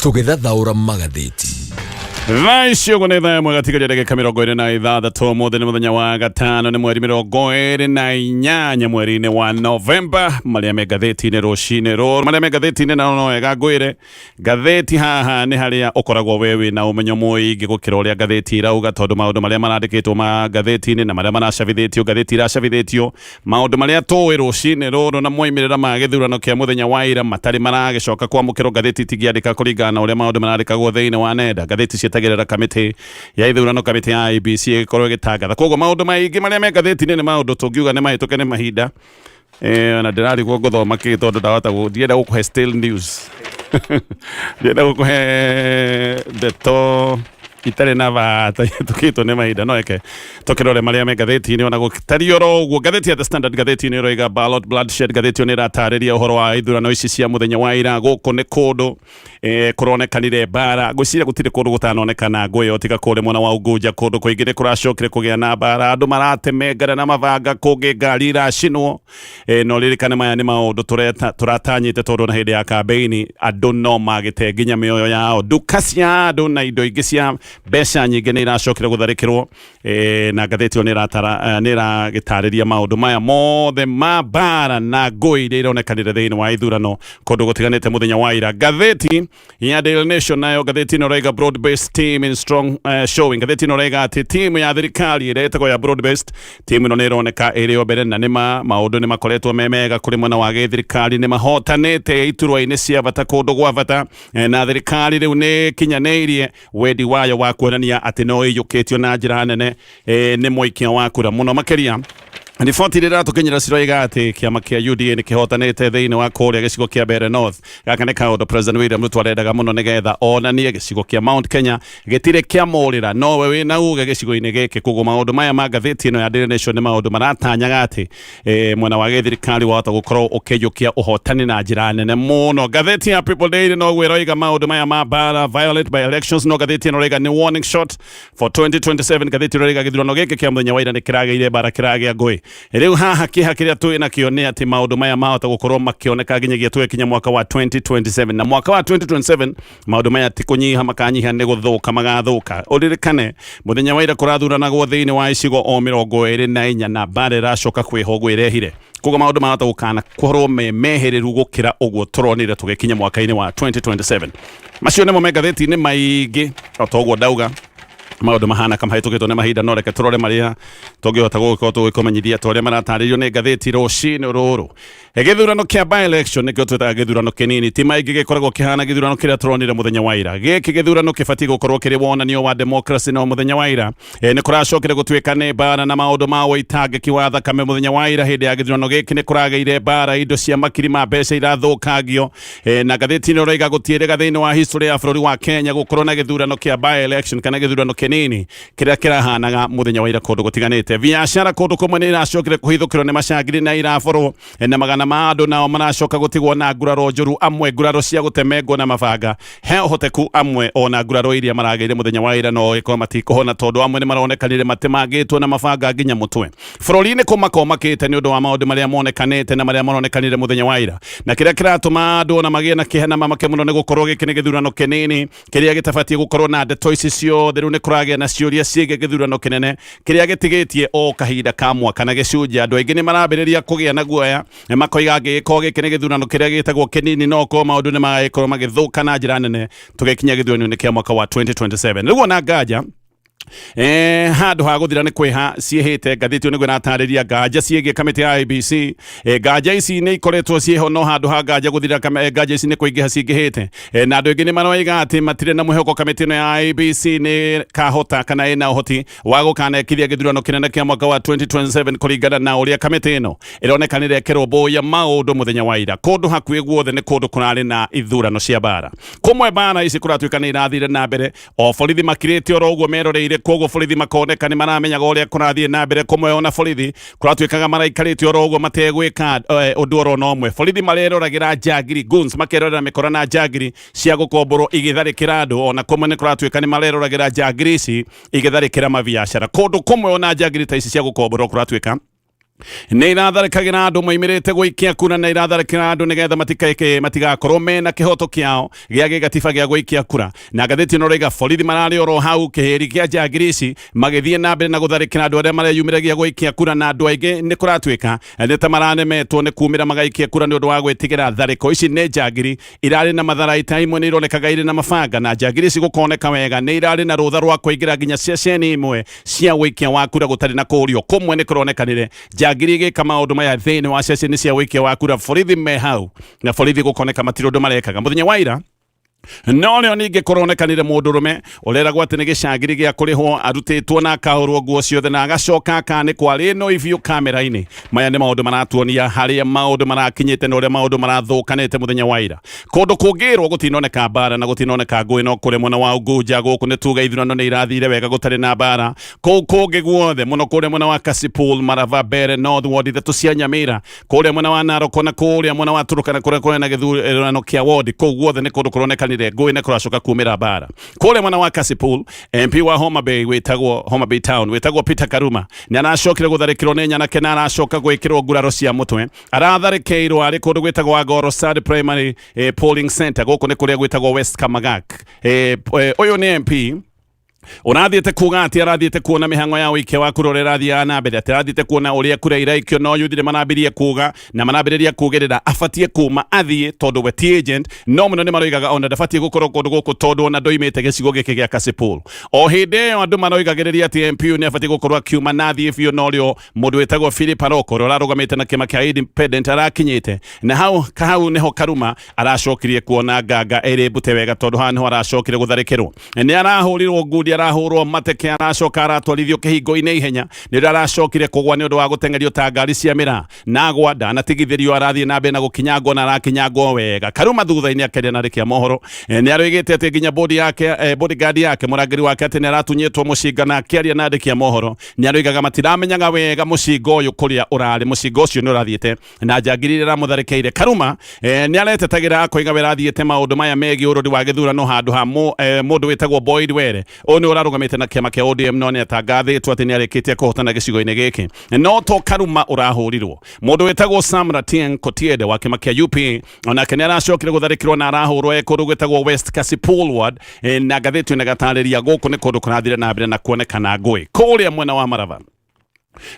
Tũgĩthathaũra magathĩti. Thaa ici ũguo nĩ thaa ĩmwe gatigaria ndagĩka 26. Ũmũthĩ nĩ mũthenya wa gatano, nĩ mweri 28 mweri-inĩ wa Novemba. Marĩa me ngathĩti-inĩ rũcinĩ rũrũ, marĩa me ngathĩti-inĩ, na no wega ngwĩre ngathĩti haha nĩ harĩa ũkoragwo we wĩna ũmenyo mũingĩ gũkĩra ũrĩa ngathĩti irauga, tondũ maũndũ marĩa marandĩkĩtwo ma ngathĩti-inĩ na marĩa maracabithĩtio, ngathĩti iracabithĩtio maũndũ marĩa tũĩ rũcinĩ rũrũ na moimĩrĩra ma gĩthurano kĩa mũthenya wa ira matarĩ maragĩcoka kwamũkĩrwo. Ngathĩti itingĩandĩka kũringana na ũrĩa maũndũ marandĩkagwo thĩinĩ wa nenda. Ngathĩti cietagĩrĩra kamĩtĩ ya ithurano, kamĩtĩ ya IEBC, ĩgĩkorwo ĩgĩtangatha. Koguo maũndũ maingĩ marĩa me ngathĩti-inĩ nĩ maũndũ tũngiuga nĩ mahĩtũke nĩ mahinda. Na ndĩrarigwo ngũthoma kĩ, tondũ ndahota ndienda gũkũhe stale news, ndienda gũkũhe ndeto itarĩ na bata ihĩtũkĩtwo nĩ mahinda. No reke tũkĩrore marĩa me ngathĩti-inĩ. Ona gũtariĩ oro ũguo, ngathĩti ya The Standard, ngathĩti-inĩ ĩroiga ballot bloodshed. Ngathĩti ĩyo nĩ ĩratarĩria ũhoro wa ithurano ici cia mũthenya wa ira. Gũkũ nĩ kũndũ kũronekanire mbara. Ngwĩciria gũtirĩ kũndũ gũtanonekana ngũĩ tiga kũrĩa mwena wa Unguja. Kũndũ kũingĩ nĩ kũracokire kũgĩa na mbara, andũ maratemengana na mabanga, kũngĩ ngari iracinwo. No ririkane maya nĩ maũndũ tũratanyĩte, tondũ na hĩndĩ ya kambeini andũ no magĩte nginya mĩoyo yao. Nduka cia andũ na indo ingĩ cia mbeca nyingĩ nĩ iracokire gũtharĩkĩrwo. Na ngathĩti ĩyo nĩ ĩragĩtarĩria maũndũ maya mothe ma mbara na ngũĩ iria ironekanire thĩinĩ wa ithurano kũndũ gũtiganĩte mũthenya wa ira. Ngathĩti ya Daily Nation nayo, ngathĩti ĩno ĩraiga broad based team in strong showing. Ngathĩti ĩno ĩraiga atĩ timu ya thirikari ĩrĩa ĩtagwo ya broad based team ĩno nĩ ĩroneka ĩrĩ o mbere, na nĩma maũndũ nĩ makoretwo me mega kũrĩ mwena wa gĩthirikari. Nĩ mahotanĩte iturwa-inĩ cia bata, kũndũ gwa bata, na thirikari rĩu nĩ ĩkinyanĩirie wendi wayo wa kuonania atĩ no ĩiyũkĩtio na njĩra nene nĩ mũikia wa kura. Mũno makĩria, riboti iria iratũkinyĩra ciroiga atĩ kĩama kĩa UDA nĩ kĩhotanĩte thĩinĩ wa kũrĩa gĩcigo kĩa Mbeere North. Gaka nĩ kaũndũ President William Ruto arendaga mũno, nĩgetha onanie gĩcigo kĩa Mount Kenya gĩtirĩ kĩamũrĩra, nowe wĩna uge gĩcigo-inĩ gĩkĩ. Koguo maũndũ maya ma ngathĩti ĩno ya Daily Nation nĩ maũndũ maratanyaga atĩ mwena wa gĩthirikari wahota gũkorwo ũkĩiyũkia ũhotani na njĩra nene mũno. Ngathĩti ya People Daily noguo ĩroiga maũndũ maya ma mbara, violent by elections, no ngathĩti ĩno ĩroiga nĩ warning shot for 2027. Ngathĩti ĩno ĩroiga gĩthurano gĩkĩ kĩa mũthenya wa ira nĩ kĩragĩire mbara, kĩragĩa ngũĩ. Rĩu haha kĩeha kĩrĩa twĩ nakĩo nĩ atĩ maũndũ maya mahota gũkorwo makĩoneka nginyagia tũgĩkinya mwaka wa 2027, na mwaka wa 2027 maũndũ maya ti kũnyiha makanyiha, nĩ gũthũka magathũka. Ũririkane mũthenya wa ira kũrathuranagwo thĩinĩ wa icigo o 24, na mbara ĩracoka kwĩho ũguo ĩrehire. Koguo maũndũ mahota gũkana korwo me mehĩrĩru gũkĩra ũguo tũronire tũgĩkinya mwaka-inĩ wa 2027. Macio nĩmo me ngathĩti-inĩ maingĩ. O ta ũguo ndauga, maũndũ mahana kamahĩtũkĩtwo nĩ mahinda, no reke tũrore marĩa tũngĩhota gũgĩkorwo tũgĩkũmenyithia ta ũrĩa maratarĩrio nĩ ngathĩti rũcinĩ rũrũ. Gĩthurano kĩa by election, nĩkĩo twĩtaga gĩthurano kĩnini, ti maingĩ gĩkoragwo kĩhana gĩthurano kĩrĩa tũronire mũthenya wa ira. Gĩkĩ gĩthurano kĩbatiĩ gũkorwo kĩrĩ wonanio wa democracy, no mũthenya wa ira nĩ kũracokire gũtuĩka nĩ mbara na maũndũ ma ũitangĩki wa thakame. Mũthenya wa ira hĩndĩ ya gĩthurano gĩkĩ nĩ kũragĩire mbara, indo cia makiri ma mbeca irathũkangio. Na ngathĩti ĩno ĩroiga gũtiĩrĩga thĩinĩ wa history ya bũrũri wa Kenya gũkorwo na gĩthurano kĩa by election kana gĩthurano kĩnini kĩrĩa kĩrahanaga mũthenya wa ira kũndũ gũtiganĩte. Biacara kũndũ kũmwe nĩ iracokire kũhithũkĩrwo nĩ macangiri na iraborwo, na magana ma andũ nao maracoka gũtigwo na nguraro njũru, amwe nguraro cia gũtemengwo na mabanga. He ũhoteku amwe ona nguraro iria maragĩire mũthenya wa ira no ĩkorwo matikũhona, tondũ amwe nĩ maronekanire matemangĩtwo na mabanga nginya mũtwe. Bũrũri-inĩ kũmaka ũmakĩte nĩ ũndũ wa maũndũ marĩa monekanĩte na marĩa maronekanire mũthenya wa ira, na kĩrĩa kĩratũma andũ ona magĩe na kĩeha na mamake mũno nĩ gũkorwo gĩkĩ nĩ gĩthurano kĩnini kĩrĩa gĩtabatiĩ gũkorwo na ndeto ici ciothe. Rĩu nĩ kũragĩa na ciũria ciĩgiĩ gĩthurano kĩnene kĩrĩa gĩtigĩtie o kahinda ka mwaka na gĩcunjĩ. Andũ aingĩ nĩ marambĩrĩria kũgĩa na guoya, makoiga angĩgĩkorwo gĩkĩ nĩ gĩthurano kĩrĩa gĩtagwo kĩnini, no korwo maũndũ nĩ magagĩkorwo magĩthũka na njĩra nene tũgĩkinya gĩthurano-inĩ kĩa mwaka wa 2027. Rĩu ona nganja handũ ha gũthira nĩ kwĩha ciĩhĩte. Ngathĩti ĩyo nĩguo ĩratarĩria nganja ciĩgiĩ kamĩtĩ ya IEBC. Nganja ici nĩ ikoretwo ciĩho, no handũ ha nganja gũthira, nganja ici nĩ kũingĩha cingĩhĩte. Na andũ aingĩ nĩ maroiga atĩ matirĩ na mwĩhoko kamĩtĩ ĩno ya IEBC nĩ kahota kana ĩna ũhoti wa gũkanekithia gĩthurano kĩnene kĩa mwaka wa 2027, kũringana na ũrĩa kamĩtĩ ĩno ĩronekanire ĩkĩrũmbũiya maũndũ mũthenya wa ira. Kũndũ hakuhĩ guothe nĩ kũndũ kũrarĩ na ithurano cia mbara. Kũmwe mbara ici kũratuĩka nĩ irathire na mbere o borithi makirĩte oro ũguo meroreire. Koguo borithi makoneka nĩ maramenyaga ũrĩa kũrathiĩ na mbere. Kũmwe ona borithi kũratuĩkaga maraikarĩte oro ũguo mategwĩka ũndũ oro na ũmwe. Borithi mareroragĩra njangiri, goons, makerorera mĩkora na njangiri cia gũkomborwo igĩtharĩkĩra andũ. Ona kũmwe nĩ kũratuĩka nĩ mareroragĩra njangiri ici igĩtharĩkĩra mabiacara. Kũndũ kũmwe ona njangiri ta ici cia gũkomborwo kũratuĩka Nä iratharĩkagĩra andũ moimĩrĩte gũikia kura na iratharĩkĩra andũ nĩgetha matikaike matigakorwo mena kĩhoto kĩao gĩa gĩgatiba gĩa gũikia kura. Na ngathĩti ĩno raiga borithi mararĩ oro hau kĩhĩri kĩa njangiri ici magĩthiĩ na mbere na gũtharĩkĩra andũ arĩa mareyumĩragia gũikia kura, na andũ aingĩ nĩ kũratuĩka nĩ ta maranemetwo nĩ kumĩra magaikia kura nĩ ũndũ wa gwĩtigĩra tharĩko ici. Nĩ njangiri irarĩ na matharaita, imwe nĩ ironekaga irĩ na mabanga, na njangiri ici gũkoneka wega nĩ irarĩ na rũtha rwa kũingĩra nginya ceceni imwe cia ũikia wa kura gũtarĩ na kũũrio. Kũmwe nĩ kũronekanire njangiri igĩka maũndũ maya thĩinĩ wa ceceni cia ũikia wa kura, borithi me hau, na borithi gũkoneka matirĩ ũndũ marekaga. Mũthenya wa ira no rĩo ningĩ kũronekanire mũndũrũme ũreragwo atĩ nĩ gĩcangiri gĩa kũrĩhwo arutĩtwo na akahũrwo nguo ciothe na agacoka akanĩkwo arĩ no ibiũ kamera-inĩ. Maya nĩ maũndũ maratuonia harĩa maũndũ marakinyĩte na ũrĩa maũndũ marathũkanĩte mũthenya wa ira. Kũndũ kũngĩrwo gũtinoneka mbara na gũtinoneka ngũĩ no kũrĩa mwena wa Unguja. Gũkũ nĩ tuga ithurano nĩ irathire wega gũtarĩ na mbara. Kũu kũngĩ guothe mũno kũrĩa mwena wa Kasipul, Marava, Mbere North, ward ithatũ cia Nyamira, kũrĩa mwena wa Narok na kũrĩa mwena wa Turkana kũrĩa kũrĩ na gĩthurano kĩa ward, kũu guothe nĩ kũndũ kũronekanire ngũĩ na kũracoka kumĩra mbara. Kũrĩa mwena wa Kasipul, MP wa Homa Bay wĩtagwo Homa Bay Town wĩtagwo Peter Karuma nĩ aracokire gũtharĩkĩrwo nĩ nyanake na aracoka gwĩkĩrwo nguraro cia mũtwe. Aratharĩkĩirwo arĩ kũndũ gwĩtagwo Agoro Sad Primary Polling Center. Gũkũ nĩ kũrĩa gwĩtagwo West Kamagak. Ũyũ nĩ MP ũrathiĩte kuga atĩ arathiĩte kuona mĩhang'o ya ũikia wa kura ũrĩa ĩrathiaga na mbere, atĩ arathiĩte kuona ũrĩa kura iraikio, no yuthi nĩ marambirie kuga na marambĩrĩria kugĩrĩra abatie kuma athiĩ tondũ we ti agent. No mũno nĩ maroigaga ona ndabatie gũkorwo kũndũ gũkũ tondũ ona ndoimĩte gĩcigo gĩkĩ gĩa Kasipul. O hĩndĩ ĩyo andũ maroigagĩrĩria atĩ MP ũyũ nĩ abatie gũkorwo akiuma na athiĩ biũ, norĩo mũndũ wĩtagwo Philip Aroko ũrĩa ũrarũgamĩte na kĩama kĩa Independent arakinyĩte, na hau nĩho Karuma aracokirie kuona nganga ĩrĩ mbute wega, tondũ haha nĩho aracokire gũtharĩkĩrwo. Nĩ arahũrirwo ngundi, arahũrwo mateke, aracoka aratwarithio kĩhingo-inĩ ihenya. Nĩ ũrĩa aracokire kũgwa nĩ ũndũ wa gũteng'erio ta ngari cia mĩraa, na agwa ndanatigithĩrio, arathiĩ na mbere na gũkinyangwo na arakinyangwo wega. Karuma thutha-inĩ akĩaria na rĩkia mohoro nĩ aroigĩte atĩ nginya bodi yake, bodyguard yake, mũrangĩri wake, atĩ nĩ aratunyĩtwo mũcinga. Na akĩaria na andĩki a mohoro nĩ aroigaga matiramenyaga wega mũcinga ũyũ kũrĩa ũrarĩ, mũcinga ũcio nĩ ũrathiĩte na njangiri iria iramũtharĩkĩire. Karuma nĩ aretetagĩra akoiga we arathiĩte maũndũ maya megiĩ ũrori wa gĩthurano handũ ha mũndũ wĩtagwo Boyd Were. Ũyũ nĩ ũrarũgamĩte na kĩama kĩa ODM, no nĩ atangathĩtwo atĩ nĩ arĩkĩtie kũhotana gĩcigo-inĩ gĩkĩ. No to Karuma ũrahũrirwo, mũndũ wĩtagwo Sam Ratieng Kotiede wa kĩama kĩa UPA onake nĩ aracokire gũtharĩkĩrwo na arahũrwo e kũndũ gwĩtagwo West Kasipul ward. Na ngathĩti ĩno ĩgatarĩria gũkũ nĩ kũndũ kũrathire na mbere na kuonekana ngũĩ. Kũrĩa mwena wa Marava,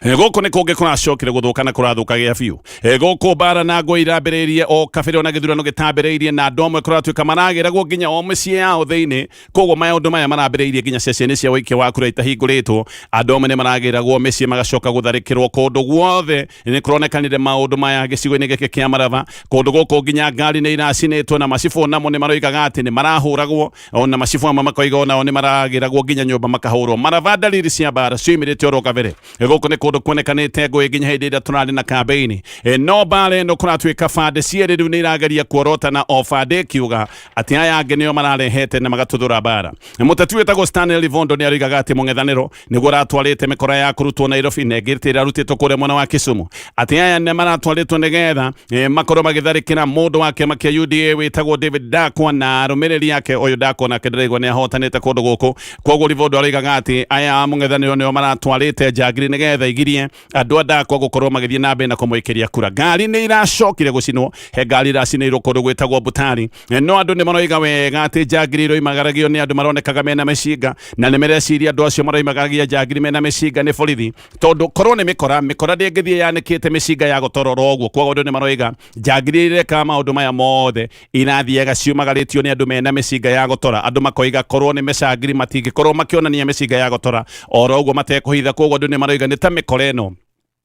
gũkũ nĩ kũngĩ kũracokire gũthũka na kũrathũkagia biũ. Gũkũ mbara na ngũĩ irambĩrĩirie o kabere ona gĩthurano gĩtambĩrĩirie, na andũ amwe kũratuĩka maragĩragwo nginya o mĩciĩ yao thĩinĩ. Koguo maũndũ maya marambĩrĩirie nginya ceceni cia ũikia wa kura itahingũrĩtwo. Andũ amwe nĩ maragĩragwo mĩciĩ magacoka gũtharĩkĩrwo kũndũ guothe. Nĩ kũronekanire maũndũ maya gĩcigo-inĩ gĩkĩ kĩa Marava. Kũndũ gũkũ nginya ngari nĩ iracinĩtwo, na macibũ namo nĩ maroigaga atĩ nĩ marahũragwo, ona macibũ amwe makoiga onao nĩ maragĩragwo nginya nyũmba makahũrwo. Marava dalili cia mbara ciumĩrĩte oro kabere. Gũkũ nĩ kũndũ kuonekanĩte ngũĩ nginya hĩndĩ ĩrĩa tũrarĩ na kambĩini. No mbara ĩno kũratuĩka bande cierĩ rĩu nĩ irageria kuorotana, o bande ĩkiuga atĩ aya angĩ nĩo mararehete na magatuthũra mbara. Mũteti wĩtagwo Stanley Livondo nĩ aroigaga atĩ mũng'ethanĩro nĩguo ũratwarĩte mĩkora ya kũrutwo Nairobi na ĩngĩ ĩrarutĩtwo kũrĩa mwena wa Kisumu, atĩ aya nĩ maratwarĩtwo nĩgetha makorwo magĩtharĩkĩra mũndũ wa kĩama kĩa UDA wĩtagwo David Dakwa na arũmĩrĩri ake. Ũyũ Dakwa nake ndĩraigua nĩ ahotanĩte kũndũ gũkũ. Koguo Livondo aroigaga atĩ aya a mũng'ethanĩro nĩo maratwarĩte njangiri nĩgetha igirie andũ a Dakwa gũkorwo magĩthiĩ na mbere na kũmũikĩria kura. Ngari nĩ iracokire gũcinwo, he ngari iracinĩirwo kũndũ gwĩtagwo Butari. No andũ nĩ maroiga wega atĩ njangiri iroimagaragio nĩ andũ maronekaga mena mĩcinga, na nĩ mareciria andũ acio maroimagaragia njangiri mena mĩcinga nĩ borithi, tondũ korwo nĩ mĩkora, mĩkora ndĩngĩthiĩ yanĩkĩte mĩcinga ya gũtorora ũguo. Koguo andũ nĩ maroiga njangiri ireka maũndũ maya mothe irathiaga ciumagarĩtio nĩ andũ mena mĩcinga ya gũtora. Andũ makoiga korwo nĩ mĩcangiri matingĩkorwo makĩonania mĩcinga ya gũtora oro ũguo matekũhitha. Koguo andũ nĩ maroiga nĩ ta mĩkora ĩno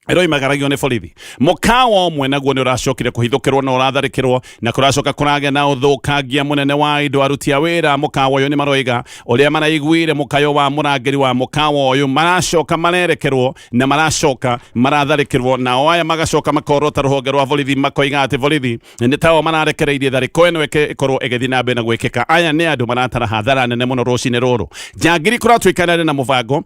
ĩroimagaragio nĩ borithi. Mũkawa ũmwe naguo nĩ ũracokire kũhithũkĩrwo na ũratharĩkĩrwo, na kũracoka kũragĩa na ũthũkangia mũnene wa indo. Aruti a wĩra mũkawa ũyũ nĩ maroiga ũrĩa maraiguire mũkayo wa mũrangĩri wa mũkawa ũyũ, maracoka marerekerwo na maracoka maratharĩkĩrwo, nao aya magacoka makorota rũhonge rwa borithi, makoiga atĩ borithi nĩ tao mararekereirie tharĩko ĩno ĩkorwo ĩgĩthiĩ na mbere na gwĩkĩka. Aya nĩ andũ maratara hathara nene mũno rũcinĩ rũrũ. Njangiri kũratuĩka na mũbango,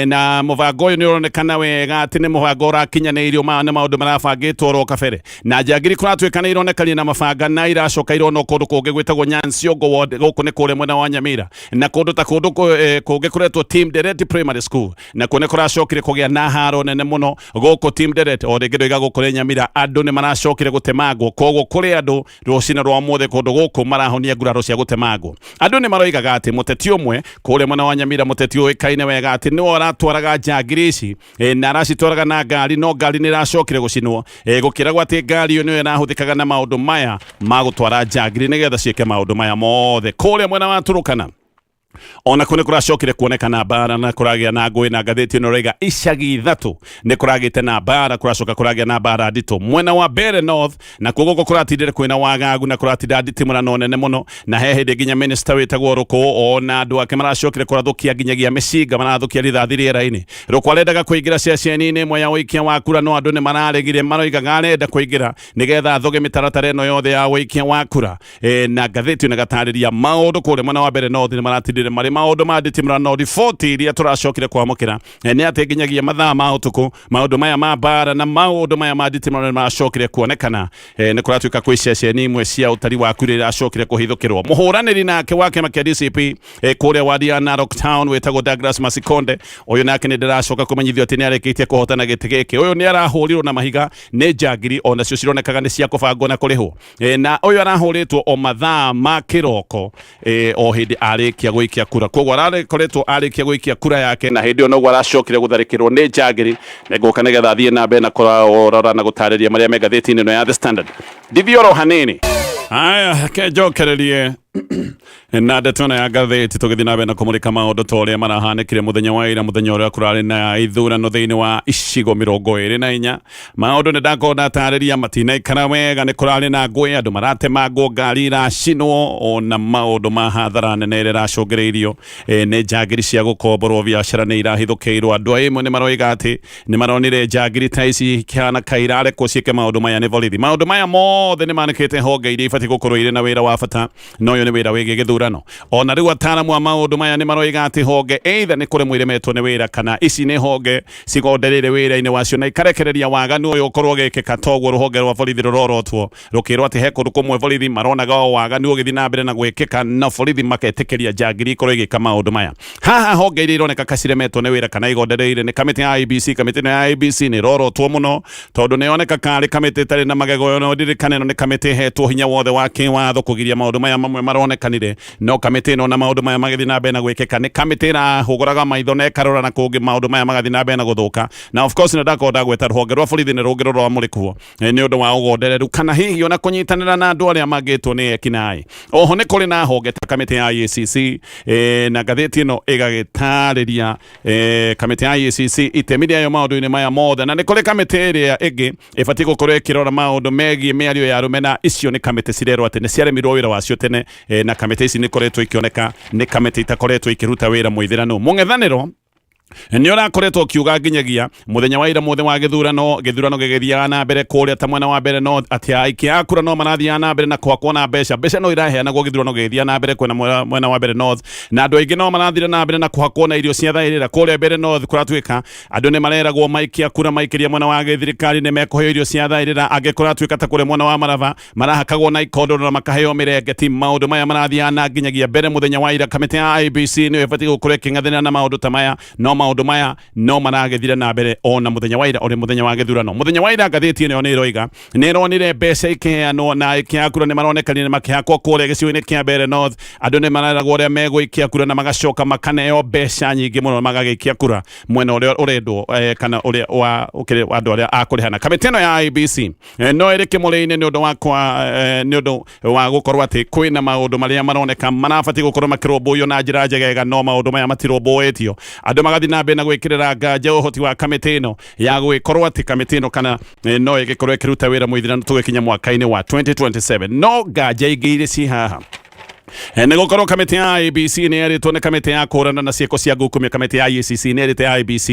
na mũbango ũyũ nĩ ũronekana wega atĩ nĩ mũbango ũra makinyanĩirio. Maya nĩ maũndũ marabangĩtwo oro kabere, na njangiri kũratuĩka nĩ ironekania na mabanga na iracoka ironwo kũndũ kũngĩ gwĩtagwo Nyansiongo ward. Gũkũ nĩ kũrĩa mwena wa Nyamira, na kũndũ ta kũndũ kũngĩ kũretwo Team Deret Primary School, na kuo nĩ kũracokire kũgĩa na haro nene mũno gũkũ Team Deret. O rĩngĩ ndoiga gũkũ nĩ Nyamira, andũ nĩ maracokire gũtemangwo, koguo kũrĩ andũ rũcinĩ rwa ũmũthĩ kũndũ gũkũ marahonia nguraro cia gũtemangwo. Andũ nĩ maroigaga atĩ mũteti ũmwe kũrĩa mwena wa Nyamira, mũteti ũĩkaine wega, atĩ nĩwe ũratwaraga njangiri ici na aracitwaraga na ngari, no ngari nĩ ĩracokire gũcinwo, gũkĩragwo atĩ ngari ĩyo nĩyo ĩrahũthĩkaga na maũndũ maya ma gũtwara njangiri nĩgetha ciĩke maũndũ maya mothe. Kũrĩa mwena wa Turukana ona kũ nĩ kũracokire kuonekana mbara na kũragĩa na ngũĩ, na ngathĩti ĩno ĩroiga icagi 3 nĩ kũragĩte na mbara, kũracoka kũragĩa na mbara nditũ mwena wa Mbeere North, na kuo gũkũ kũratindire kwĩna wagagu na kũratinda nditimũrano nene mũno, na he hĩndĩ nginya minister wĩtagwo Rũkũ ona andũ ake maracokire kũrathũkia nginyagia mĩcinga, marathũkia rithathi rĩera-inĩ. Rũkũ arendaga kũingĩra ceceni-inĩ ĩmwe ya ũikia wa kura, no andũ nĩ mararegire, maroigaga arenda kũingĩra nĩgetha athoge mĩtaratara ĩno yothe ya ũikia wa kura. Na ngathĩti ĩno ĩgatarĩria maũndũ kũrĩa mwena wa Mbeere North nĩ maratindire marĩ maũndũ ma nditimũrano. Riboti iria tũracokire kwamũkĩra nĩ atĩ nginyagia mathaa ma ũtukũ maũndũ maya ma mbara na maũndũ maya ma nditimũrano nĩ maracokire kuonekana. Nĩ kũratuĩka kwĩ ceceni imwe cia ũtari wa kura iracokire kũhithũkĩrwo. Mũhũranĩri nake wa kĩama kĩa DCP kũrĩa wadi ya Narok Town wĩtagwo Douglas Masikonde, ũyũ nake nĩ ndĩracoka kũmenyithio atĩ nĩ arĩkĩtie kũhotana gĩtĩ gĩkĩ. Ũyũ nĩ arahũrirwo na mahiga nĩ njangiri, onacio cironekaga nĩ cia kũbangwo na kũrĩhwo. Na ũyũ arahũrĩtwo o mathaa ma kĩroko, o hĩndĩ arĩkia gũikia kura, koguo arakoretwo arĩkia gũikia kura yake na hĩndĩ ĩyo noguo aracokire gũtharĩkĩrwo nĩ njangiri. Nĩngũka nĩgetha thiĩ na mbere na kũrora na gũtarĩria marĩa me ngathĩti-inĩ ĩno ya The Standard. Ndithiĩ oro hanini. Aya, ke njokererie na ndeto ĩno ya ngathĩti, tũgĩthiĩ na mbere na kũmũrĩka maũndũ ta ũrĩa marahanĩkire mũthenya wa ira, mũthenya ũrĩa kũrarĩ na ithurano thĩinĩ wa icigo 24. Maũndũ nĩ ndakorwo ndatarĩria matinaikara wega, nĩ kũrarĩ na ngũĩ, andũ maratemangwo, ngari iracinwo, ona maũndũ ma hathara nene ĩrĩa ĩracũngĩrĩirio nĩ njangiri cia gũkomborwo. Biacara nĩ irahithũkĩirwo. Andũ a ĩmwe nĩ maroiga atĩ nĩ maronire njangiri ta ici ikĩhana ka irarekwo ciĩke maũndũ maya nĩ borithi. Maũndũ maya mothe nĩ manĩkĩte honge iria ibatiĩ gũkorwo irĩ na wĩra wa bata, na ũyũ nĩ wĩra wĩgiĩ gĩthurano. Ona rĩu ataaramu a maũndũ maya nĩ maroiga atĩ honge either nĩ kũremwo iremetwo nĩ wĩra, kana ici nĩ honge cigondereire wĩra-inĩ wacio na ikarekereria waganu ũyũ ũkorwo ũgĩkĩka. Toguo rũhonge rwa borithi rũrorotwo rũkĩrwo atĩ he kũndũ kũmwe borithi maronaga o waganu ũgĩthiĩ na mbere na gwĩkĩka, na borithi maketĩkĩria njangiri ikorwo igĩka maũndũ maya. Haha honge iria ironeka kaciremetwo nĩ wĩra kana igondereire nĩ kamĩtĩ ya IEBC. Kamĩtĩ ĩno ya IEBC nĩ ĩrorotwo mũno tondũ nĩ yoneka karĩ kamĩtĩ ĩtarĩ na magego. No ndirikane ĩno nĩ kamĩtĩ ĩhetwo hinya wothe wa kĩwatho kũgiria maũndũ maya mamwe maronekanire, no kamĩtĩ ĩno na maũndũ maya magĩthiĩ na mbere na gwĩkĩka nĩ kamĩtĩ ĩrahũgũraga maitho na ĩkarora na kũngĩ, maũndũ maya magathiĩ na mbere na gũthũka. Na of course nĩ ndakorwo ndagweta rũhonge rwa borithi nĩ rũngĩ rũramũrĩkwo nĩ ũndũ wa ũgondereru kana hihi ona kũnyitanĩra na andũ arĩa mangĩtwo nĩ ekinaĩ. Oho nĩ kũrĩ na honge ta kamĩtĩ ya EACC, na ngathĩti ĩno ĩgagĩtarĩria kamĩtĩ ya EACC itemi rĩayo maũndũ-inĩ maya mothe. Na nĩ kũrĩ kamĩtĩ ĩrĩa ĩngĩ ĩbatiĩ gũkorwo ĩkĩrora maũndũ megiĩ mĩario ya rũmena. Icio nĩ kamĩtĩ cirerwo atĩ nĩ ciaremirwo wĩra wacio tene, na kamĩtĩ ici nĩ ikoretwo ikĩoneka nĩ kamĩtĩ itakoretwo ikĩruta wĩra mũithĩranu. Mũng'ethanĩro nĩ ũrakoretwo ũkiuga nginyagia mũthenya wa ira mũthĩ wa gĩthurano, gĩthurano gĩgĩthiaga na mbere kũrĩa ta mwena wa Mbere no atĩ aikia a kura no marathiaga na mbere na kũhakwo na mbeca. Mbeca no iraheanagwo gĩthurano gĩgĩthiaga na mbere kwena mwena wa Mbere North, na andũ aingĩ no marathire na mbere na kũhakwo na irio cia thaĩrĩra kũrĩa Mbere North. Kũratuĩka andũ nĩ mareragwo maikia kura maikĩria mwena wa gĩthirikari nĩ mekũheo irio cia thaĩrĩra. Angĩ kũratuĩka ta kũrĩa mwena wa Maraba marahakagwo na ikondoro na makaheo mĩrengeti. Maũndũ maya marathiaga na nginyagia mbere mũthenya wa ira. Kamĩtĩ ya IEBC nĩyo ĩbatiĩ gũkorwo ĩkĩng'ethanĩra na maũndũ ta maya, no maũndũ maya no maragĩthire na mbere ona mũthenya wa ira ũrĩ mũthenya wa gĩthurano. Mũthenya wa ira ngathĩti ĩno nĩ ĩroiga nĩ ĩronire mbeca ikĩheanwo na aikia kura nĩ maronekanire makĩhakwo kũrĩa gĩcigo-inĩ kĩa Mbeere North. Andũ nĩ mareragwo ũrĩa megũikia kura na magacoka makaneo mbeca nyingĩ mũno magagĩikia kura mwena ũrĩa ũrendwo, kana ũrĩa wa ũkĩrĩ andũ arĩa a kũrĩhana. Kamĩtĩ ĩno ya IEBC no ĩrĩ kĩmũrĩ-inĩ nĩ ũndũ wa kwa nĩ ũndũ wa gũkorwo atĩ kwĩna maũndũ marĩa maroneka marabatiĩ gũkorwo makĩrũmbũiyo na njĩra njegega, no maũndũ maya matirũmbũĩtio. Andũ magathiĩ na mbere na gwĩkĩrĩra nganja ũhoti wa kamĩtĩ ĩno ya gũgĩkorwo atĩ kamĩtĩ ĩno kana no ĩgĩkorwo ĩkĩruta wĩra mũithiranu tũgĩkinya mwaka-inĩ wa 2027. No nganja ingĩ irĩ ci haha. Nä gå korwo kamä ya IEBC nä yerĩtwo nĩ kamĩtĩ ya kũhũrana na ciĩko cia ngukumio. Kamĩtĩ ya IECC nä yerĩte IEBC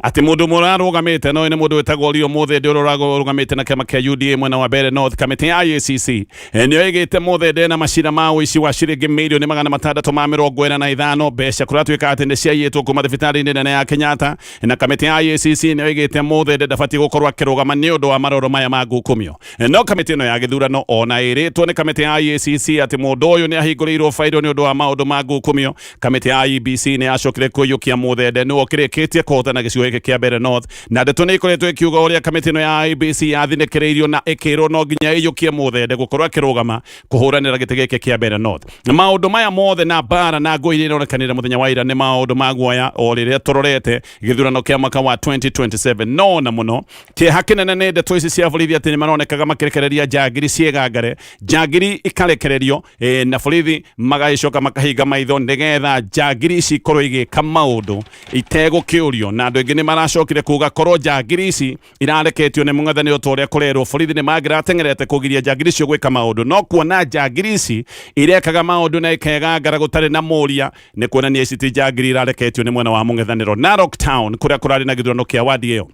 atĩ mũndũ ũmwe ũrarũgamĩte no nĩ mũndũ wĩtagwo Rio Muthende, ũrĩa ũrarũgamĩte na kĩama kĩa UDA mwena wa Mbeere North. Kamĩtĩ ya IECC nĩyo ĩgĩte Muthende na macira ma ũici wa ciringi 645,000,000, mbeca kũratuĩka atĩ nĩ ciaiyĩtwo kuma thibitarĩ-inĩ nene ya Kenyatta. Na kamĩtĩ ya IECC nĩyo ĩgĩte Muthende ndabatiĩ gũkorwo akĩrũgama nĩ ũndũ wa maroro maya ma ngukumio. No kamĩtĩ ĩno ya gĩthurano ona ĩrĩtwo nĩ kamĩtĩ ya IECC atĩ mũndũ ũyũ nĩ ahingũrĩirwo bairo nĩ ũndũ wa maũndũ ma ngukumio, kamĩtĩ ya IEBC nĩ yacokire kũiyũkia Muthende nĩwe ũkĩrĩkĩtie kũhotana gĩcigo gĩkĩ kĩa Mbeere North. Na ndeto nĩ ikoretwo ĩkiuga ũrĩa kamĩtĩ ĩno ya IEBC yathinĩkĩrĩirio na ĩkĩrwo no nginya ĩiyũkie Muthende gũkorwo akĩrũgama kũhũranĩra gĩtĩ gĩkĩ kĩa Mbeere North. Maũndũ maya mothe na mbara na ngũĩ iria ironekanire mũthenya wa ira nĩ maũndũ ma guoya o rĩrĩa tũrorete gĩthurano kĩa mwaka wa 2027. No na mũno kĩeha kĩnene nĩ ndeto ici cia borithi atĩ nĩ maronekaga makĩrekereria njangiri ciĩgangare, njangiri ikarekererio na borithi magagĩcoka makahinga maitho nĩgetha njangiri ici ikorwo igĩka maũndũ itegũkĩũrio. Na andũ aingĩ nĩ maracokire kuga korwo njangiri ici irareketio nĩ mũng'ethanĩro ta ũrĩa kũrerwo, borithi nĩ mangĩrateng'erete kũgiria njangiri icio gwĩka maũndũ. No kuona njangiri ici irekaga maũndũ na ikegangara gũtarĩ na mũria, nĩ kuonania ici ti njangiri irareketio nĩ mwena wa mũng'ethanĩro. Narok Town, kũrĩa kũrarĩ na gĩthurano kĩa wadi ĩyo,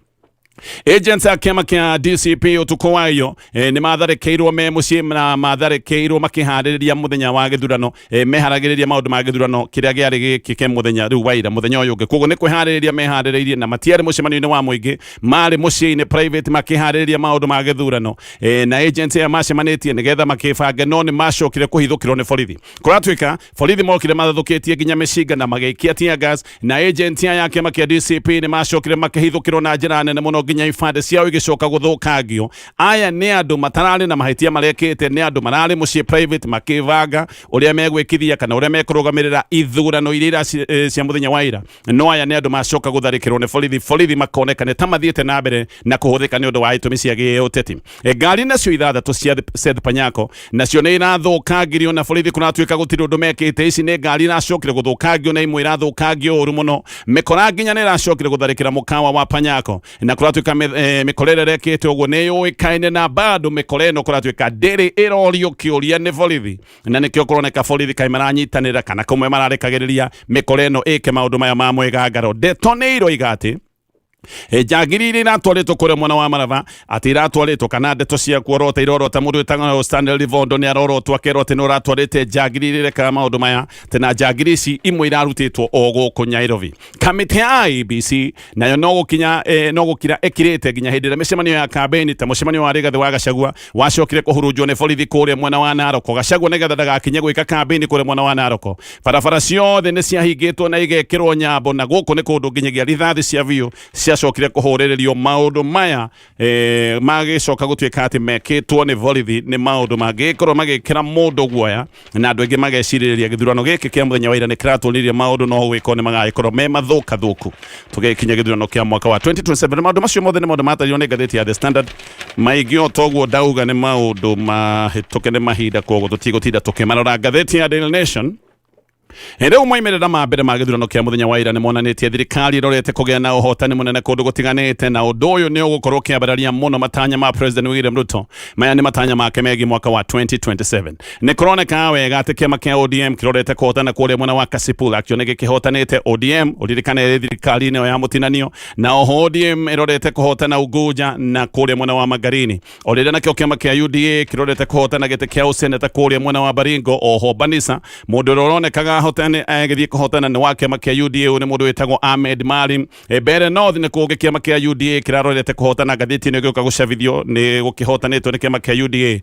agents a kĩama kĩa DCP ũtukũ wa iyo nĩ matharĩkĩirwo me mũciĩ, na matharĩkĩirwo makĩharĩrĩria mũthenya wa gĩthurano, meharagĩrĩria maũndũ ma gĩthurano kĩrĩa gĩarĩ gĩkĩke mũthenya rĩu wa ira, mũthenya ũyũ ũngĩ. Koguo nĩ kwĩharĩrĩria meharĩrĩirie, na matiarĩ mũcemanio-inĩ wa mũingĩ, marĩ mũciĩ-inĩ private makĩharĩrĩria maũndũ ma gĩthurano, na agents aya macemanĩtie nĩgetha makĩbange, no nĩ macokire kũhithũkĩrwo nĩ borithi. Kũratuĩka borithi mokire mathathũkĩtie nginya mĩcinga na magĩikia tear gas, na agent aya a kĩama kĩa DCP nĩ macokire makĩhithũkĩrwo na njĩra nene mũno nginya ibandĩ ciao igĩcoka gũthũkangio. Aya nĩ andũ matararĩ na mahĩtia marekĩte, nĩ andũ mararĩ mũciĩ private makĩbanga ũrĩa megwĩkithia kana ũrĩa mekũrũgamĩrĩra ithurano iria cia mũthenya wa ira. No aya nĩ andũ macoka gũtharĩkĩrwo nĩ borithi, borithi makoneka nĩ ta mathiĩte na mbere na kũhũthĩka nĩ ũndũ wa itũmi cia gĩũteti. Ngari nacio ithathatũ cia Seth Panyako nacio nĩ irathũkangirio na borithi kũratuĩka gũtirĩ ũndũ mekĩte. Ici nĩ ngari iracokire gũthũkangio na imwe irathũkangio ũru mũno. Mĩkora nginya nĩ ĩracokire gũtharĩkĩra mũkawa wa Panyako, na kũratuĩka mĩkora ĩrĩa ĩrekĩte ũguo nĩ yũĩkaine, na bado mĩkora ĩno kũratuĩka ndĩrĩ ĩrorio kĩũria nĩ borithi, na nĩkĩo kũroneka borithi kaĩ maranyitanĩra kana kũmwe mararekagĩrĩria mĩkora ĩno ĩke maũndũ maya ma mwĩgangaro. Ndeto nĩ iroiga atĩ njangiri iria iratwarĩtwo kũrĩa mwena wa Maraba, atĩ iratwarĩtwo, kana ndeto cia kuorota irorota, mũndũ wĩtagwo Stanley Livondo nĩ arorotwo akerwo atĩ nĩ ũratwarĩte njangiri iria irekaga maũndũ maya, atĩ na njangiri ici imwe irarutĩtwo o gũkũ Nairobi. Kamĩtĩ ya IEBC nayo no gũkinya no gũkira ĩkirĩte nginya hĩndĩ ĩrĩa mĩcemanio ya kambeni ta mũcemanio wa Rigathĩ wa Gachagua wacokire kũhurunjwo nĩ borithi kũrĩa mwena wa Narok. Gachagua nĩgetha ndagakinye gwĩka kambeni kũrĩa mwena wa Narok, barabara ciothe nĩ ciahingĩtwo na igekĩrwo nyambo, na gũkũ nĩ kũndũ nginyagia rithathi cia biũ ciacokire kũhũrĩrĩrio. Maũndũ maya magĩcoka gũtuĩka atĩ mekĩtwo nĩ borithi nĩ maũndũ mangĩkorwo magĩkĩra mũndũ guoya, na andũ aingĩ magecirĩrĩria gĩthurano gĩkĩ kĩa mũthenya wa ira nĩ kĩratũnirie maũndũ no gũgĩkorwo nĩ magagĩkorwo me mathũkathũku tũgĩkinya gĩthurano kĩa mwaka wa 2027. Maũndũ macio mothe nĩ maũndũ matarirwo nĩ ngathĩti ya The Standard. Maingĩ o toguo ndauga nĩ maũndũ mahĩtũke nĩ mahinda, koguo tũtigũtinda tũkĩmarora. Ngathĩti ya Daily Nation: Rĩu moimĩrĩra ma mbere ma gĩthurano kĩa mũthenya wa ira nĩ monanĩtie thirikari ĩrorete kũgĩa na ũhotani mũnene kũndũ gũtiganĩte, na ũndũ ũyũ nĩ ũgũkorwo ũkĩambararia mũno matanya ma President William Ruto. Maya nĩ matanya make megiĩ mwaka wa 2027. Nĩ kũroneka wega atĩ kĩama kĩa ODM kĩrorete kũhotana kũrĩa mwena wa Kasipul, akĩo nĩ gĩkĩhotanĩte. ODM, ũririkane, ĩrĩ thirikari-inĩ ĩyo ya mũtinanio, na oho ODM ĩrorete kũhotana Unguja na kũrĩa mwena wa Magarini, o rĩrĩa nakĩo kĩama kĩa UDA kĩrorete kũhotana gĩtĩ kĩa ũseneta kũrĩa mwena wa Baringo. Oho Banisa, mũndũ ũrĩa ũronekaga ahotane agĩthiĩ kũhotana nĩ wa kĩama kĩa UDA, ũyũ nĩ mũndũ wĩtagwo Ahmed Maalim. Mbeere North nĩ kũngĩ kĩama kĩa UDA kĩrarorete kũhotana. Ngathĩti ĩno ĩgĩũka gũcabithio nĩ gũkĩhotanĩtwo nĩ kĩama kĩa UDA,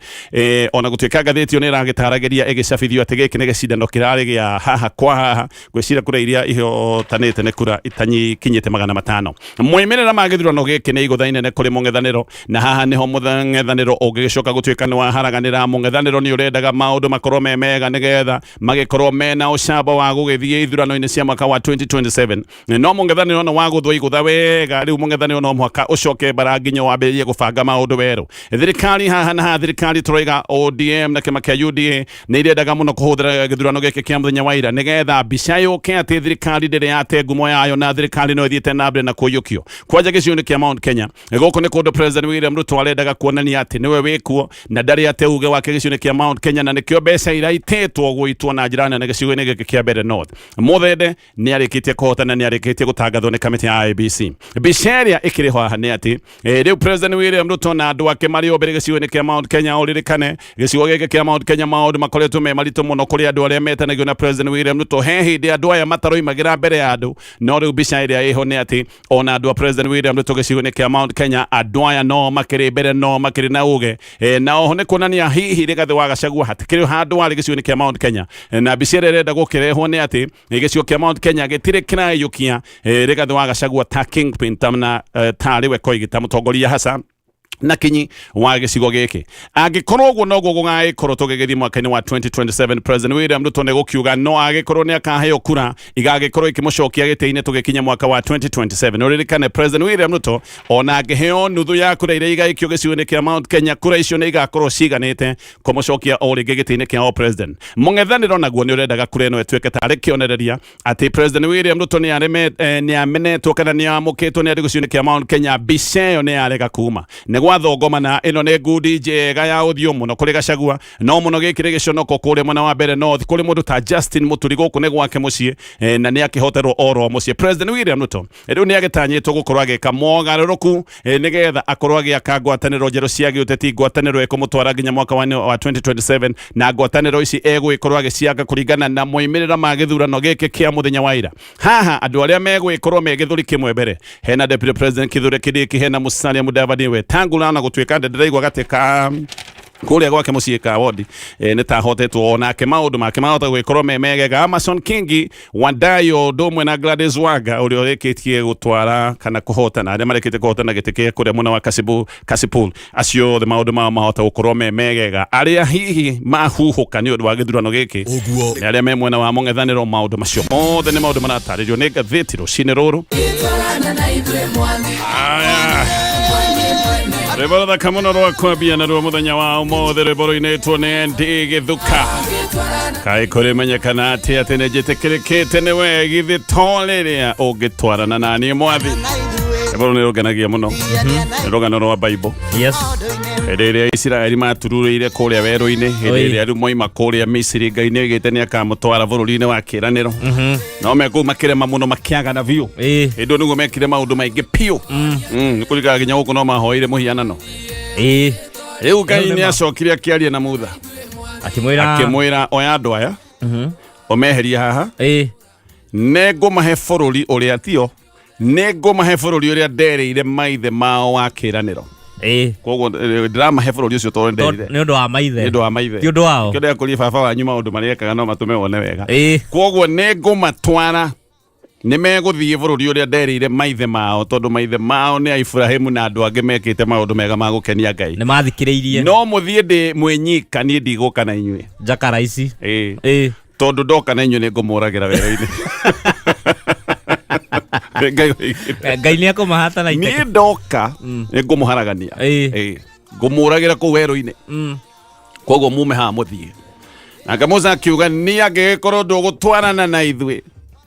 ona gũtuĩka ngathĩti ĩyo nĩ ĩragĩtaragĩria ĩgĩcabithio atĩ gĩkĩ nĩ gĩcindano kĩrarĩ gĩa haha kwa haha. Ngwĩciria kura iria ihotanĩte nĩ kura itanyikinyĩte 500. Moimĩrĩra ma gĩthurano gĩkĩ nĩ igũtha inene kũrĩ mũng'ethanĩro, na haha nĩho mũng'ethanĩro ũngĩgĩcoka gũtuĩka nĩ waharaganĩra. Mũng'ethanĩro nĩ ũrendaga maũndũ makorwo me mega nĩgetha magĩkorwo mena ũcamba. Mũcamba wa gũgĩthiĩ ithurano-inĩ cia mwaka wa 2027. No mũng'ethanĩro no wagũthwo igũtha wega. Rĩu mũng'ethanĩro no mũhaka ũcoke bara nginya wambĩrĩrie gũbanga maũndũ werũ. Thirikari haha na haha, thirikari tũroiga ODM na kĩama kĩa UDA nĩ irendaga mũno kũhũthĩra gĩthurano gĩkĩ kĩa mũthenya wa ira nĩgetha mbica yũke atĩ thirikari ndĩrĩ yate ngumo yayo na thirikari no ĩthiĩte na mbere na kũiyũkio. Kwanja gĩcigo-inĩ kĩa Mount Kenya, gũkũ nĩ kũndũ President William Ruto arendaga kuonania atĩ nĩwe wĩkuo na ndarĩ ate uge wake gĩcigo-inĩ kĩa Mount Kenya, na nĩkĩo mbeca iraitĩtwo gũitwo na njĩra nene gĩcigo-inĩ gĩkĩ kĩa Mbeere North. Muthende nĩ arĩkĩtie kũhotana, nĩ arĩkĩtie gũtangathwo nĩ kamĩtĩ ya IEBC. Mbica ĩrĩa ĩkĩrĩ ho haha nĩ atĩ rĩu President William Ruto na andũ ake marĩ o mbere gĩcigo-inĩ kĩa Mount Kenya. Ũririkane gĩcigo gĩkĩ kĩa Mount Kenya maũndũ makoretwo me maritũ mũno kũrĩ andũ arĩa metanagio na President William Ruto. He hĩndĩ andũ aya mataroimagĩra mbere ya andũ, no rĩu mbica ĩrĩa ĩho nĩ atĩ ona andũ a President William Ruto gĩcigo-inĩ kĩa Mount Kenya, andũ aya no makĩrĩ mbere, no makĩrĩ na uge. Na oho nĩ kuonania hihi Rigathĩ wa Gachagua hatikĩrĩ handũ arĩ gĩcigo-inĩ kĩa Mount Kenya. Na mbica ĩrĩa ĩrenda gũkĩrehwo nĩ atĩ gĩcigo kĩa Mount Kenya gĩtirĩ kĩraiyũkia Rigathĩ wa Gachagua ta kingpin, ta na tarĩ we Koigi, ta mũtongoria hasa na kinyi wa gĩcigo gĩkĩ. Angĩkorwo ũguo noguo gũgagĩkorwo tũgĩgĩthiĩ mwaka-inĩ wa 2027, President William Ruto nĩ gũkiuga no agĩkorwo nĩ akaheo kura igagĩkorwo ikĩmũcokia gĩtĩ-inĩ tũgĩkinya mwaka wa 2027. Ũririkane President William Ruto ona angĩheo nuthu ya kura iria igaikio gĩcigo-inĩ kĩa Mount Kenya, kura icio nĩ igakorwo ciganĩte kũmũcokia o rĩngĩ gĩtĩ-inĩ kĩa o president. Mũng'ethanĩro naguo nĩ ũrendaga kura ĩno ĩtuĩke tarĩ kĩonereria atĩ President William Ruto nĩ amenetwo kana nĩ amũkĩtwo nĩ andũ gĩcigo-inĩ kĩa Mount Kenya. Mbica ĩyo nĩ yarega kuma nĩ gwathongomana. Ĩno nĩ ngundi njega ya ũthiũ mũno kũrĩ Gachagua, no mũno gĩkĩrĩ gĩconoko kũrĩa mwena wa Mbeere North kũrĩ mũndũ ta Justin Muturi. Gũkũ nĩ gwake mũciĩ, na nĩ akĩhoterwo oro mũciĩ. President William Ruto rĩu nĩ agĩtanyĩtwo gũkorwo agĩka mogarũrũku, nĩgetha akorwo agĩaka ngwatanĩro njerũ cia gĩũteti, ngwatanĩro ĩkũmũtwara nginya mwaka wa 2027, na ngwatanĩro ici egũgĩkorwo agĩciaka kũringana na moimĩrĩra ma gĩthurano gĩkĩ kĩa mũthenya wa ira. Haha andũ arĩa megũgĩkorwo me gĩthũri kĩmwe mbere, hena Deputy President Kithure Kindiki, hena Musalia Mudavadi Wetangula, na gũtuĩka ndĩraigua gatĩ ka kũrĩa gwake mũciĩ ka wodi nĩ tahotetwo, onake maũndũ make mahota gũgĩkorwo me megega. Amason Kingi Wandayo ũndũ ũmwe na Gladys Wanga ũrĩa ũrĩkĩtie gũtwara kana kũhotana, arĩa marĩkĩtie kũhotana gĩtĩ kĩa kũrĩa mwena wa Kasipul, acio othe maũndũ mao mahota gũkorwo me megega. Arĩa hihi mahuhũka nĩ ũndũ wa gĩthurano gĩkĩ Ũguo. nĩ arĩa me mwena wa mũng'ethanĩro. Maũndũ macio mothe nĩ maũndũ maratarĩrio nĩ ngathĩti rũcinĩ rũrũ. Aya. Rwĩmbo rũthaka mũno rwa kwambia naruo mũthenya wa ũmũthĩ, rwĩmbo rũinĩtwo nĩ ND Gĩthuka, kaĩ kũrĩmenyekana atĩ atĩ nĩ njĩtĩkĩrĩkĩte nĩ we, githĩ to rĩrĩa ũngĩtwarana na niĩ mwathi. Rwĩmbo rũrũ nĩ rũngenagia mũno, nĩ rũgano rwa Bible. Hĩndĩ ĩrĩa Isiraeli matururĩire kũrĩa werũ-inĩ, hĩndĩ Oi. ĩrĩa rĩu moima kũrĩa Misiri, Ngai nĩ oigĩte nĩ akamũtwara bũrũri-inĩ wa kĩĩranĩro, no me kũu makĩrema mũno, makĩagana biũ. Hĩndĩ ĩyo nĩguo mekire maũndũ maingĩ biũ. Nĩ kũrikaga nginya gũkũ no mahoire mũhianano. Rĩu Ngai Nĩ nĩ ma. acokire akĩaria na Mutha, Akĩmwĩra, akĩmwĩra oya andũ aya ũmeherie haha, nĩ ngũmahe bũrũri ũrĩa tio, nĩ ngũmahe bũrũri ũrĩa nderĩire maithe mao wa kĩĩranĩro. Koguo ndĩramahe bũrũri ũcio tondũ nderire Nĩ ũndũ wa maithe. Nĩ ũndũ wa maithe. Ti ũndũ wao. Kĩo ndĩrakũria baba wanyu maũndũ marĩa ekaga no matũme wone wega. Koguo nĩ ngũmatwara, nĩ megũthiĩ bũrũri ũrĩa nderĩire maithe mao, tondũ maithe mao nĩ a Iburahĩmu na andũ angĩ mekĩte maũndũ mega ma gũkenia Ngai. Nĩ mathikĩrĩirie. No mũthiĩ ndĩ mwĩnyika, niĩ ndigũka na inyuĩ. Njakara ici. Ĩĩ. Tondũ ndoka na inyuĩ nĩ ngũmũragĩra werũ-inĩ. Ngai oigire. Ngai nĩ ekũmahata na iteke. Niĩ ndoka nĩ ngũmũharagania. Ĩĩ. Ngũmũragĩra kũu werũ-inĩ. Koguo mume haha mũthiĩ. Nake Musa akiuga, niĩ angĩgĩkorwo ndũgũtwarana na ithuĩ,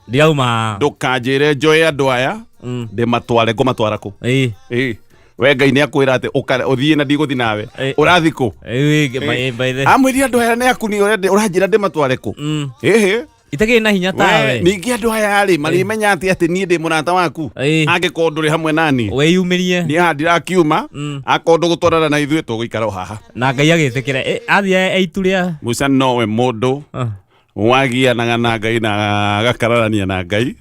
Ndirauma. Ndũkanjĩre njoe andũ aya ndĩmatware, ngũmatwara kũ? Ĩĩ. We Ngai nĩ akwĩra atĩ ũthiĩ na ndigũthiĩ nawe. Ũrathiĩ kũ? By the Amwĩrire andũ aya nĩ aku, nĩ ũranjĩra ndĩmatware kũ? Ĩhĩ. Itakĩrĩ na hinya tawe. Ningĩ andũ aya rĩ marĩmenya atĩ atĩ niĩ ndĩ mũrata waku angĩkorwo ndũrĩ hamwe nani? Wĩyumĩrie. Niĩ haha ndirakiuma, akorwo ndũgũtwarana na ithuĩ tũgũikara o haha. Na Ngai agĩtĩkĩra. Athiĩ eitu rĩa Musa nowe mũndũ wagianaga na Ngai na agakararania na Ngai.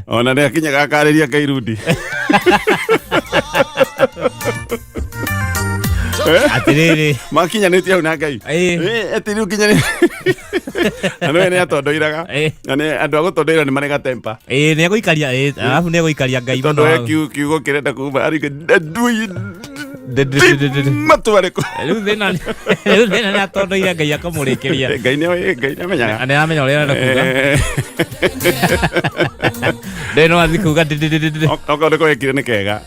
Ona nĩ akinyaga akarĩria Ngai rundi. Atĩrĩrĩ. Makinyanĩtie hau na Ngai. Atĩ rĩu nginya na nĩwe nĩ atondoiraga. Na nĩ andũ a gũtondoira nĩ marĩ gatempa. Ĩĩ, nĩ egũikaria, ĩĩ, arabu nĩ egũikaria Ngai tondũ mũno we hau. kiugo kĩrenda kuma arĩ ndui. Matu marĩkũ? Rĩu thĩna nĩ atondoire Ngai akamũrĩkĩria. Ngai nĩ Ngai nĩ amenyaga. Nĩ aramenya ũrĩa arenda kuga. Ndĩ no athiĩ kuga ndĩ. Okorwo nĩ kwekire nĩ kega.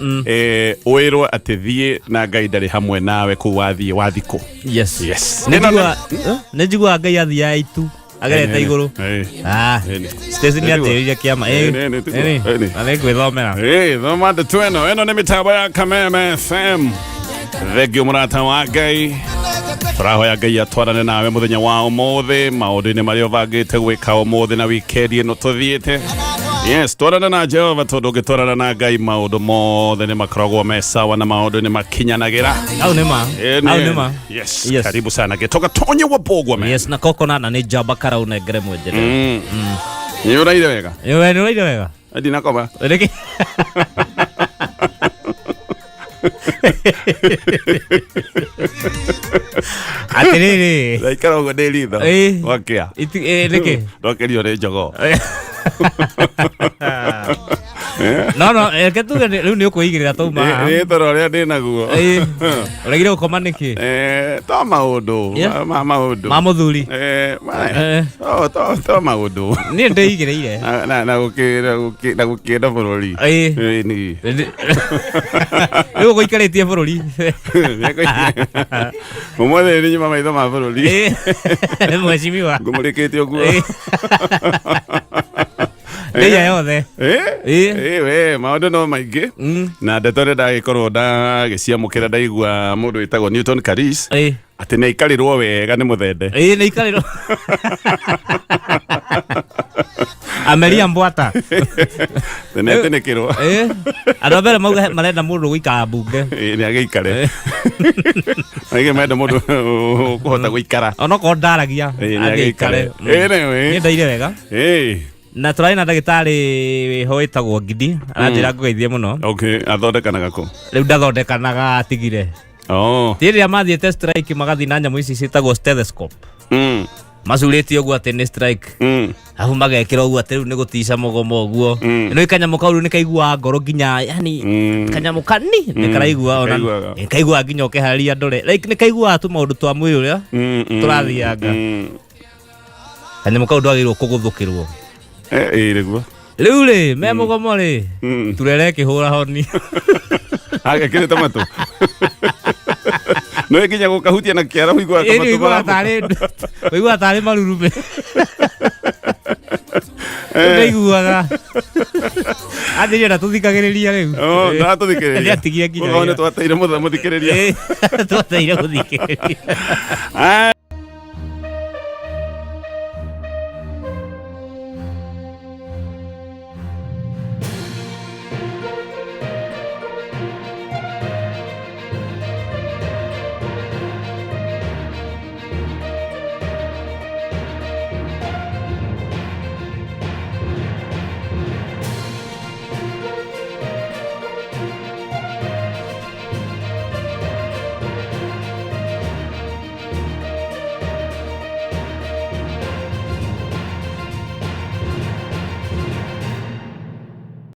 Wĩrwo atĩ thiĩ na Ngai ndarĩ hamwe nawe kũu wathiĩ wathiĩ kũ. Yes. Yes. Nĩ njiguaga Ngai athiaga itu agerete igũrũ. Ah, Stacy nĩ anjĩrĩire kĩama. Ĩ, nĩ, tiguo. Ĩ, nĩ. Na nĩ ngwĩthomera. Ĩ, thoma ndeto ĩno. Ĩno nĩ mĩtambo ya Kameme FM. Thengio mũrata wa Ngai. Tũrahoya Ngai atwarane nawe mũthenya wa ũmũthĩ maũndũ-inĩ marĩa ũbangĩte gwĩka ũmũthĩ na wikendi ĩno tũthiĩte. Yes, twarana na Jehova tondũ ũngĩtwarana na Ngai maũndũ mothe nĩ makoragwo me sawa na maũndũ nĩ makinyanagĩra. Au nĩ ma. Ĩ, Au nĩ ma. Yes, Yes. karibu sana gĩtoka tonye wa Bogwa man. Yes, na koko na nĩ njamba karau nengere mwenjere. Nĩ ũraire wega? We nĩ ũraire wega? Ndinakoma. Nĩkĩ? Atĩrĩrĩ. Ndaikara ũguo ndĩ ritho. Ĩ. Gwakĩa. Nĩkĩ? Ndokerio nĩ jogoo. No, reke tuge rĩu nĩ ũkwĩigĩrĩra tauma haha. Nĩ toro ũrĩa ndĩ naguo. Ĩ, ũregire gũkoma nĩkĩ? To maũndũ. Yeah. Ma maũndũ. Ma mũthuri. To maũndũ. Niĩ ndĩigĩrĩire. Na gũkĩenda bũrũri. Ĩ. Ĩ, nĩ. Rĩu ũgũikarĩtie bũrũri. Ũmũthĩ nĩ nyuma maitho ma bũrũri. Ĩ, mheshimiwa. Ngũmũrĩkĩte ũguo. Ĩ. Ndĩia yothe. Ĩ? Ĩ. Ĩ, we maũndũ no maingĩ na ndeto ĩrĩa ndagĩkorwo ndagĩciamũkĩra ndaigua mũndũ wĩtagwo Newton Karis Ĩ. atĩ nĩ aikarĩrwo wega nĩ mũthende. Ĩ, nĩ ikarĩrwo. Ameria mbwata. Nĩ etĩnĩkĩrwo. Ĩ, andũ a mbere mauga marenda mũndũ gũikara mbunge. Ĩ, nĩ agĩikare. Aingĩ menda mũndũ ũkũhota gũikara. Onokorwo ndaragia. Ĩ, nĩ athiĩ agĩikare. aikare. Ĩ, nĩwe. Niĩ ndaire wega. Ĩ, Na tũrarĩ na ndagĩtarĩ wĩho wĩtagwo Ngidi aranjĩra ngũgeithie mũno. Okay, athondekanaga kũ? Rĩu ndathondekanaga atigire. Oh. Ti rĩrĩa mathiĩte strike magathiĩ na nyamũ ici ciĩtagwo stethoscope. Macurĩtie ũguo atĩ nĩ strike. Arabu magekĩra ũguo atĩ rĩu nĩ gũtica mũgomo ũguo. Nĩ kanyamũ kau rĩu nĩ kaiguaga ngoro nginya yani kanyamũ kani nĩ karaigua ona Kaiguaga. nĩ kaiguaga nginya ũkĩharĩria ndore like nĩ kaiguaga tu maũndũ twa mwĩrĩ ũrĩa tũrathianga. Kanyamũ kau ndwagĩrĩirwo kũgũthũkĩrwo. Ĩ, nĩguo. Rĩu rĩ me mũgomo rĩ turere ĩkĩhũra honi. Agekĩrĩte matũ. No nginya gũkahutia na kĩara ũiguaga Ĩni matũ ũiguaga ũiguaga tarĩ marurume. Rĩu ndaiguaga. Athiĩ na tũthikagĩrĩria rĩu. Oh, ndatũthikĩrĩria. Nĩatigie nginya Ũguo nĩ wĩra. twateire mũthikĩrĩria. Ĩ, twateire gũthikĩrĩria. Ah.